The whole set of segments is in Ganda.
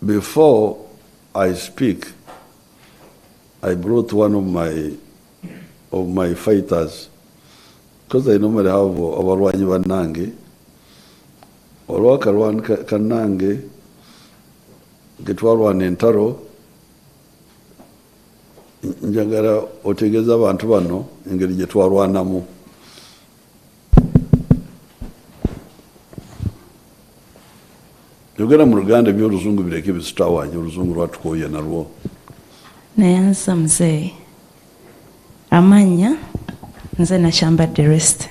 Before I speak, I brought one of my fighters because I normally have abalwanyi bannange. Olwakalwani kannange getwalwana entalo, njagala otegeeza abantu bano engeri gye twalwanamu. Yogera mu Luganda, ebyoluzungu bireke bisitawanya, oluzungu lwatukooye nalwo. Neyanza, muzeeyi. Amannya nze Nakyambadde Rest.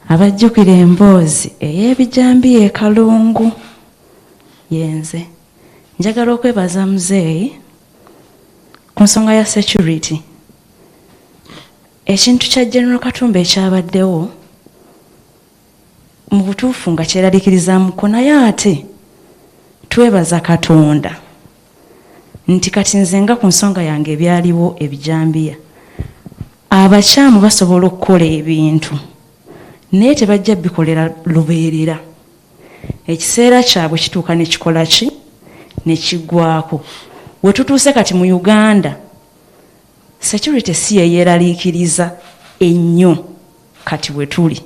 Abajjukira emboozi ey'ebijambiya e Kalungu, yenze. Njagala okwebaza muzeeyi ku nsonga ya security. Ekintu kya General Katumba ekyabaddewo mu butuufu nga kyeraliikirizaamuko, naye ate twebaza Katonda nti kati nze nga ku nsonga yange ebyaliwo ebijambiya, abakyamu basobola okukola ebintu naye tebajja bikolera lubeerera. Ekiseera kyabwe kituuka ne kikola ki, ne kiggwako. We tutuuse kati mu Uganda, security si yeyeeraliikiriza ennyo. Kati we tuli,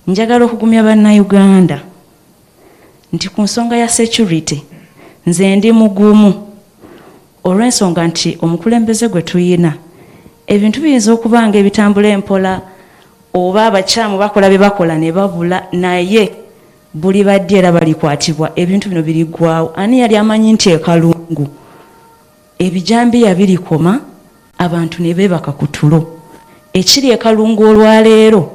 njagala okugumya Bannayuganda nti ku nsonga ya security nze ndi mugumu, olw'ensonga nti omukulembeze gwe tuyina, ebintu biyinza okuba nga ebitambula empola oba abakyamu bakola bye bakola ne babula, naye buli baddi era balikwatibwa, ebintu bino biriggwawo. Ani yali amanyi nti ekalungu ebijambiya birikoma, abantu ne beebaka ku tulo? Ekiri ekalungu olwaleero,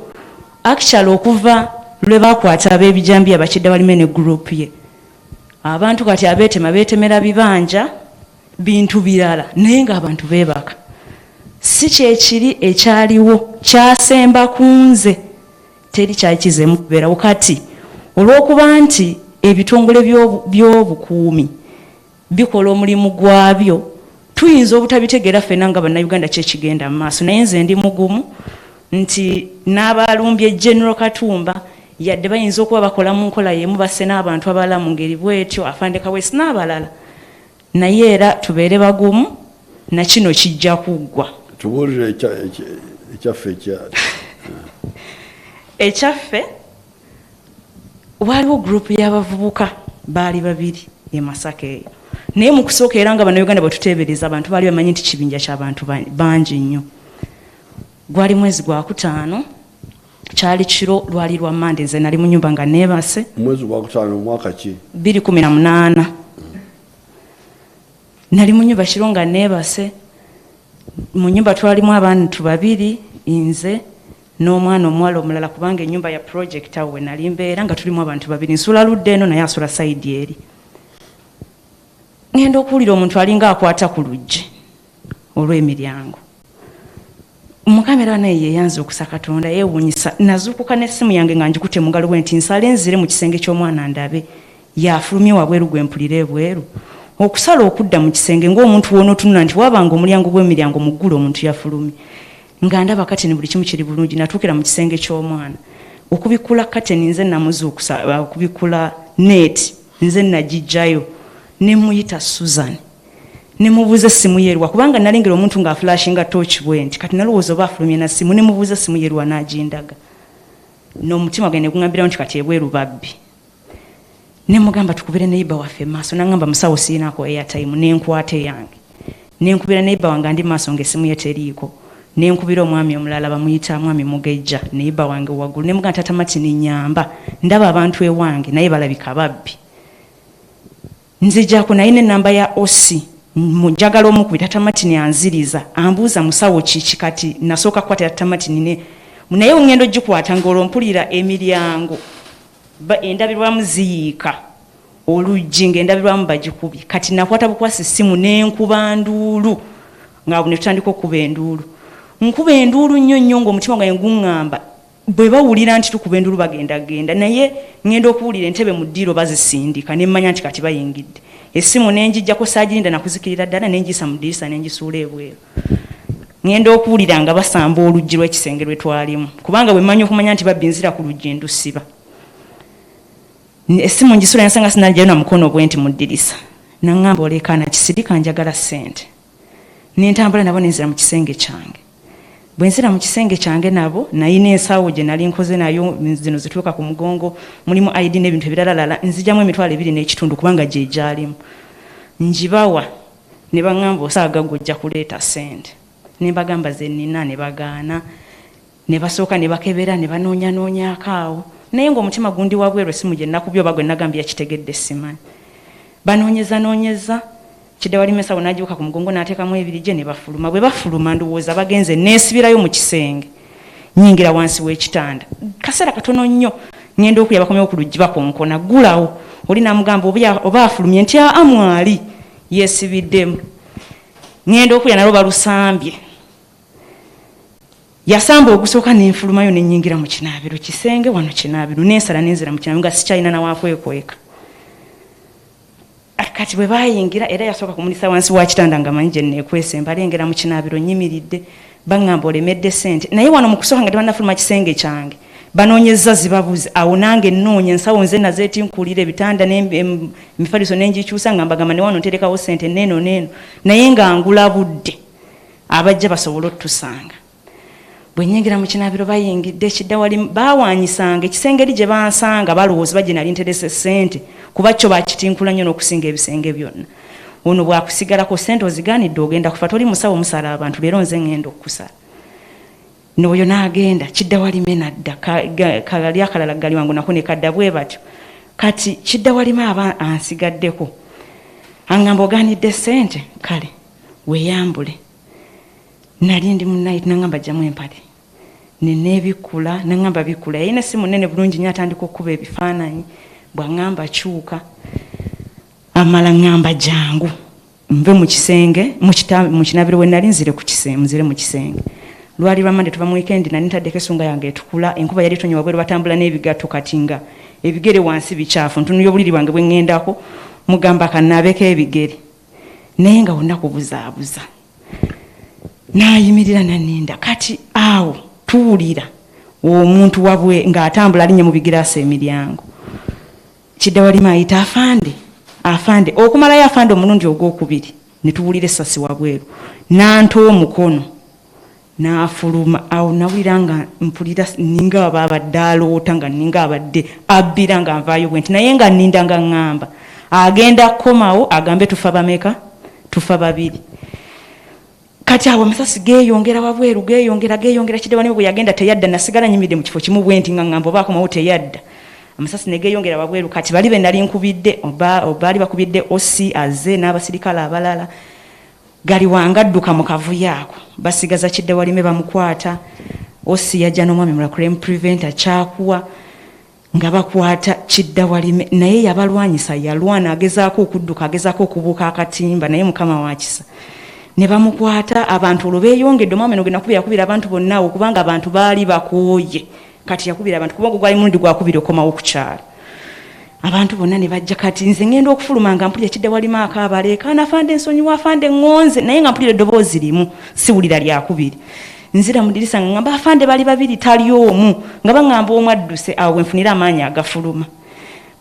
actually okuva lwe bakwata ab'ebijambiya bakidda balime ne group ye, abantu kati abeetema beetemera bibanja, bintu birala, naye ng'abantu beebaka. Si kyekiri ekyaliwo kyasemba ku nze, teri kyali kizeemu kubeerawo. Kati olw'okuba nti ebitongole by'obukuumi bikola omulimu gwabyo, tuyinza obutabitegeera ffenna nga Bannayuganda kyekigenda mu maaso, naye nze ndi mugumu nti n'abalumbye General Katumba, yadde bayinza okuba bakola mu nkola y'emu, basse n'abantu abalala mu ngeri bwetyo, Afande Kaweesi n'abalala, naye era tubeere bagumu, na kino kijja kuggwa. Tubuulire ekyaffe ekya Ekyaffe, waliwo group y'abavubuka, baali babiri e Masaka eyo, naye mu kusooka era nga Bannayuganda bwe tuteebereza, abantu baali bamanyi nti kibinja ky'abantu bangi nnyo. Gwali mwezi gwakutaano, kyali kiro, lwali lwa Mande. Nze nali mu nyumba nga neebase. Mwezi gwakutaano mwaka ki? 2018. Nali mu nyumba kiro nga neebase. Mu nyumba twalimu abantu babiri, nze n'omwana omuwala omulala, kubanga ennyumba ya project awo we nali mbeera nga tulimu abantu babiri. Nsula ludda eno, naye asula side eri. Ŋŋenda okuwulira omuntu alinga akwata ku luggi olw'emiryango. Mukamera naye yeyanza okusa Katonda yeewuunyisa. Nazuukuka n'essimu yange nga ngikutte mu ngalo bwe nti, nsale nzire mu kisenge ky'omwana ndabe yafulumye wabweru gwe mpulira ebweru. Okusala okudda mu kisenge ng'omuntu w'onootunula nti waabanga omulyango gw'emiryango muggule, omuntu yafulumye, nga ndaba kateni, buli kimu kiri bulungi. Natuukira mu kisenge ky'omwana okubikkula kateni, nze namuzuukusa, okubikkula net, nze nagijjayo ne muyita Susan, ne mubuuza essimu yeerwa, kubanga nalengera omuntu ng'aflashinga torch bwe nti. Kati nalowooza oba afulumye na ssimu. Ne mubuuza essimu yeerwa, n'agindaga, n'omutima gwange ne guŋambirawo nti kati ebweru babbi. Ne mugamba tukubire neighbor waffe maaso. Nangamba, "Musawo, siinaako airtime." Nenkwata eyange nenkubira neighbor wange andi maaso ng'essimu ye teriiko. Nenkubira omwami omulala bamuyita Mwami Mugejja, neighbor wange waggulu, ne mugamba, "Tata Martin, nyamba, ndaba abantu ewange naye balabika babbi. Nzijako naye nenamba ya OC, njagala omukubi." Tata Martin anziriza, ambuuza, "Musawo, kiki?" Kati nasooka kukwata tata Martin ne naye ngendo gikwata ng'olwo mpulira emiryango endabirwamu ziyiika, oluggi ng'endabirwamu bagikubye. Kati nakwata bukwasi ssimu nenkuba nduulu, nga ne tutandika okukuba enduulu. Nkuba enduulu nnyo nnyo ng'omutima gwange guŋŋamba bwe bawulira nti tukuba enduulu bagenda genda, naye ŋŋenda okuwulira entebe mu ddiiro bazisindika, ne mmanya nti kati bayingidde. Essimu nenjijjako, saagirinda nakuzikirira ddala, nenjiyisa mu ddirisa nenjisuula ebweru. Ŋŋenda okuwulira nga basamba oluggi lw'ekisenge lwe twalimu, kubanga bwe mmanyi okumanya nti babbi nzira ku luggi ndusiba. Essimu ngisula nsanga sinagyayo na mukono bwe nti mu ddirisa. Naŋŋamba olekaana kisirika njagala ssente. Ne ntambula nabo ne nzira mu kisenge kyange. Bwe nzira mu kisenge kyange nabo nalina ensawo gye nali nkoze nayo zino zituuka ku mugongo mulimu ID n'ebintu ebiralalala nzijamu 20,500 kubanga gye gyalimu. Ngibawa ne baŋŋamba osaaga ggwe ojja kuleeta ssente. Ne mbagamba ze nnina ne bagaana. Ne basooka ne bakebera ne banoonyanoonyaako awo naye ng'omutima gundi wabweru essimu gye nakubye oba gwe nagambye yakitegedde simanyi. Banoonyezanoonyeza Kiddawalime ensawo n'agibuuka ku mugongo n'ateekamu ebiri gye ne bafuluma. Bwe bafuluma ndowooza bagenze neesibirayo mu kisenge nnyingira wansi w'ekitanda. Kaseera katono nnyo ŋŋenda okulya bakomyewo ku luggi bakonkona ggulawo oli n'amugamba oba afulumye nti aa mwali yeesibiddemu. Ŋŋenda okulya nalwo balusambye. Yasamba ogusooka ne nfulumayo ne nnyingira mu kinaabiro, kisenge wano kinaabiro, ne nsala ne nzira mu kinaabiro nga sikyalina na wakwekweka. Kati bwe baayingira era yasooka kumulisa wansi wa kitanda nga manyi gye nneekwese, mbalengera mu kinaabiro nnyimiridde, baŋŋamba olemedde ssente. Naye wano mu kusooka nga tebannafuluma kisenge kyange banoonyezza zibabuze, awo nange nnoonya ensawo nze nazeetinkuulira ebitanda n'emifaliso ne ngikyusa nga mbagamba ne wano nterekawo ssente n'eno n'eno naye nga ngula budde. Abajja basobole otusanga. Bwe nnyingira mu kinaabiro bayingidde ekidda wali baawanyisanga ekisenge eri gye bansanga balowooza oba gye nali nterese ssente kuba kyo bakitinkula nnyo n'okusinga ebisenge byonna. Ono bw'akusigalako ssente ozigaanidde ogenda kufa toli musawo musala abantu leero nze ŋŋenda okukusala. N'oyo n'agenda Kiddawalime n'adda kali akalala Galiwango nako ne kadda bwe batyo. Kati Kiddawalime aba ansigaddeko aŋŋamba ogaanidde ssente kale weyambule. Nali ndi mu night nangamba jjamu empale nenebikkula nangamba bikkula yalina essimu nnene bulungi nnyo atandika okukuba ebifaananyi bw'aŋŋamba kyuka amala ŋŋamba jangu nve mu kisenge mu kinabiro we nali nzire ku kisenge nzire mu kisenge lwali lwa Monday tuva mu weekend nali ntaddeko essunga yange etukula enkuba yali etonnya wabweru batambula n'ebigatto kati nga ebigere wansi bikyafu ntunuya obuliri bwange bwe ŋŋendako mugamba kannaabeko ebigere naye nga wonna kubuzaabuza n'ayimirira naninda kati awo tuwulira omuntu wabwe ng'atambula alinnya mu bigiraasi emiryango Kiddawalime ayita afande afande okumalayo afande omulundi ogwokubiri ne tuwulira essasi wabweru nanta omukono n'afuluma awo nawulira nga mpulira ninga aba abadde aloota nga ninga abadde abbira nga nvaayo bwenti naye nga nninda nga ŋŋamba agenda kukomawo agambe tufa bameka tufa babiri kati awo amasasi geeyongera wabweru geeyongera geeyongera Kiddawalime bwe yagenda teyadda nasigala nyimiridde mu kifo kimu bwenti nga ŋŋamba oba akomawo teyadda amasasi ne geeyongera wabweru kati bali be nali nkubidde baali bakubidde OC aze n'abasirikale abalala Galiwanga adduka mu kavuyo ako basigaza Kiddawalime bamukwata, OC yajja n'omwami mulala crime preventer Kyakuwa nga bakwata Kiddawalime naye yabalwanyisa yalwana agezaako okudduka agezaako okubuuka akatimba naye Mukama wa kisa ne bamukwata abantu olwo beeyongedde omwami ono gwe nakubira yakubira abantu bonna awo kubanga abantu baali bakooye kati yakubira abantu kuba ogwo gwali mulundi gwakubiri okomawo ku kyalo abantu bonna ne bajja kati nze ngenda okufuluma nga mpulira Kiddawalime akaaba aleekaana afande nsonyiwa afande ŋŋonze naye nga mpulira eddoboozi limu siwulira lyakubiri nzira mu ddirisa nga ŋŋamba afande bali babiri tali omu nga baŋŋamba omu adduse awo we nfunira amaanyi agafuluma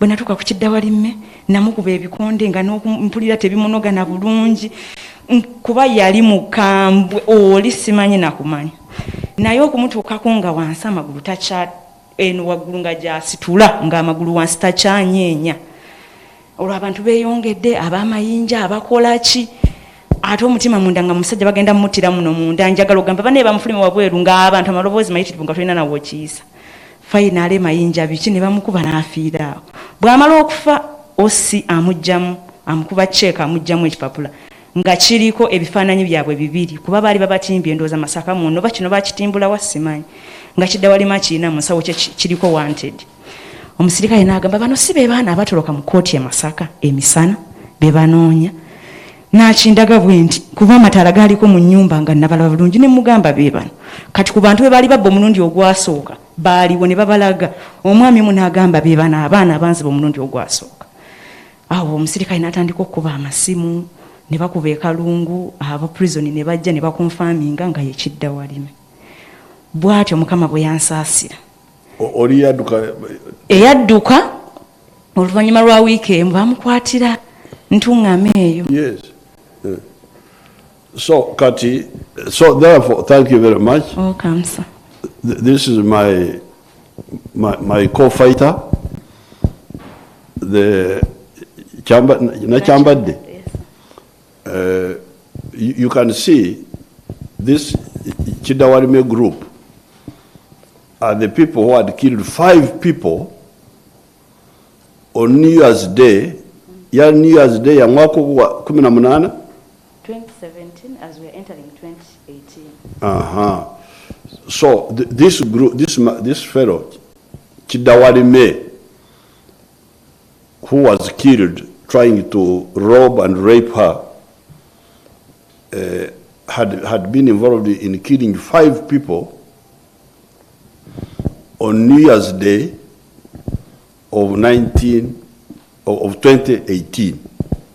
bwe natuuka ku Kiddawalime namukuba ebikonde nga n'okumpulira tebimunoga na bulungi kuba yali mukambwe oli simanyi nakumanya naye okumutuukako nga wansi amagulu takya eno waggulu nga gyasitula ng'amagulu wansi takyanyeenya olwo abantu beeyongedde ab'amayinja abakola ki ate omutima munda nga musajja bagenda mumuttira muno munda njagala ogamba banaye bamufuluma wabweru ng'abantu amaloboozi mayitirivu nga tolina nawe okiyisa fayinaale mayinja biki ne bamukuba n'afiira awo bw'amala okufa osi amugjamu amukuba ceeka amugjamu ekipapula nga kiriko ebifaananyi byabwe bibiri kuba baali babatimbye ndowooza Masaka muno oba kino bakitimbula wa simanyi nga Kiddawalime akirina mu nsawo kye kiriko wanted omusirikale n'agamba bano si be baana abatoloka mu kkooti e Masaka emisana be banoonya n'akindaga bwe nti kuba amataala gaaliko mu nnyumba nga nabalaba bulungi ne mugamba be bano kati ku bantu be baali babba omulundi ogwasooka baaliwo ne babalaga omwami omu n'agamba be bano abaana abanziba omulundi ogwasooka Awo omusirikale n'atandika okukuba amasimu ne bakuba e Kalungu aba prison ne bajja ne bakonfaminga nga ye Kiddawalime. Bw'atyo Mukama bwe yansaasira. Oli yadduka? Eyadduka Oluvannyuma lwa wiiki emu bamukwatira Ntuŋŋame eyo. Yes. Yeah. So, kati, so therefore, thank you very much. Welcome, sir. This is my co-fighter, the Chamba, Nachambadde. Yes. You can see this Kiddawalime group are the people who had killed five people on New Year's Day. Ya New Year's Day ya mwaka wa 18. 2017 as we are entering 2018. So this group, this fellow, Kiddawalime, who was killed trying to rob and rape her, had been involved in killing five people on New Year's Day of 2018.